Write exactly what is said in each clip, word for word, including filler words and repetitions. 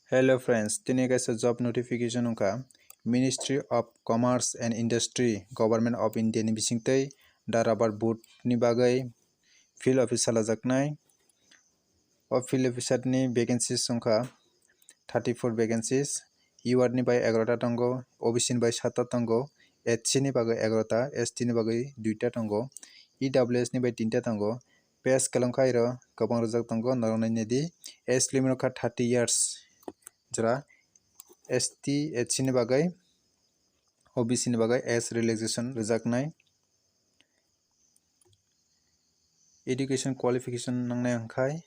Hello friends, tini kaisa job notification wngkha Ministry of Commerce and Industry, Government of India ni bisingtwi da rubber board ni bagwi field office salajaknai. O field officer ni vacancies wngkha thirty four vacancies. U R ni bai egarota tongo, O B C ni bai satta tongo, H C ni bagwi egarota, S T ni bagwi duita tongo, E W S ni bai tinta tongo. Pay scale wngkha iro kwbang rijak tongo, norok nainai di. Age limit wngkha thirty years, jora S T, H C ni bagwi, O B C ni bagwi age relaxation rijaknai. Education qualification nangnai wngkhai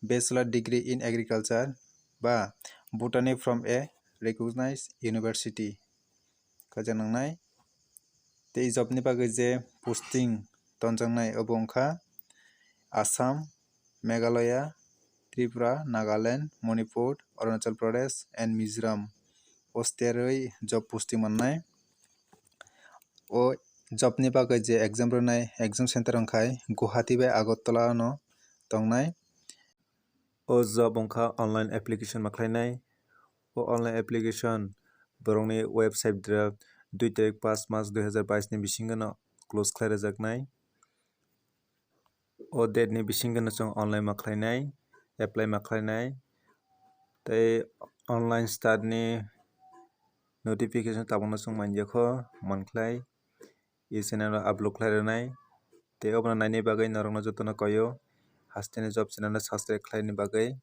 Bachelor degree in agriculture ba botany from a recognized university khaja nangnai. Tei job ni bagwi je posting tonjaknai obo wngkha Assam, Meghalaya, Tripura, Nagaland, Manipur, Arunachal Pradesh and Mizoram. O sterwi job posting mannai. O job ni bagwi je exam rwnai, exam center wngkhai Guwahati bai Agartala no tongnai. O job wngkha online application ma khlainai. O online application borokni website dwra dui tarik pas mas dui hazar bais ni bisingo no close khlai rwjaknai. O date ni bisingo no chwng online ma khlainai, apply ma khlainai. Tei online start ni notification tabukno chwng manjakho, mankhlai. E channel o upload khlai rwnai. Tei obono naini bagwi norokno jotono koyo hasteni job channel no subscribe khlaini bagwi.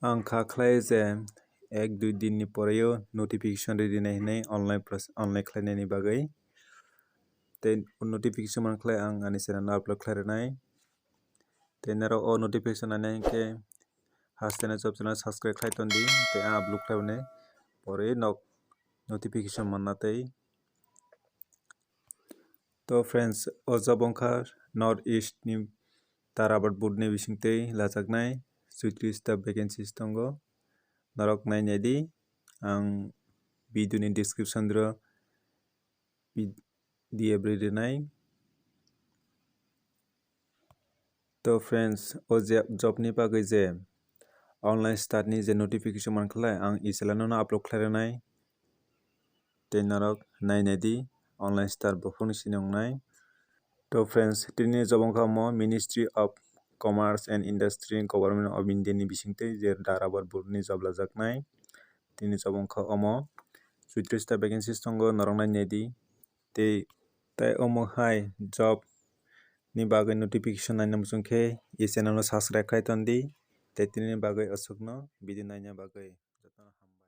Ang kha khlai je ek dui din ni poreo notification ri rinai hinwi online pros-, online khlainani bagwi. Tei notification man khlai ang ani channel no upload khlai rwnai. Tei norok o notification nainai hinkhe hasteni job channel subscribe khlai tondi tei ang upload khlai rwnai poroi nok notification manna tei. To friends, o job wngkha North East ni ta rubber board ni bisingtwi lajaknai suitris ta vacancies tongo. Norok nainai di, ang video ni description dro P D F ri rinai. To friends, o je job ni bagwi je online start ni je notification man khlai, ang e channel no upload khlai rwnai. Tei norok nainai di online start buphang ni sini wngnai. To friends, tini job wngkha omo Ministry of Commerce and Industry, Government of India ni bisingtwi je da rubber board ni job lajaknai. Tini job wngkha omo suitris ta vacancies tongo, norok nainai di. Tei, tei omo hai job ni bagwi notification naina muchung khe e channel no subscribe khai tondi. Tei tini bagwi aswkno video naina bagwi jotono hambai.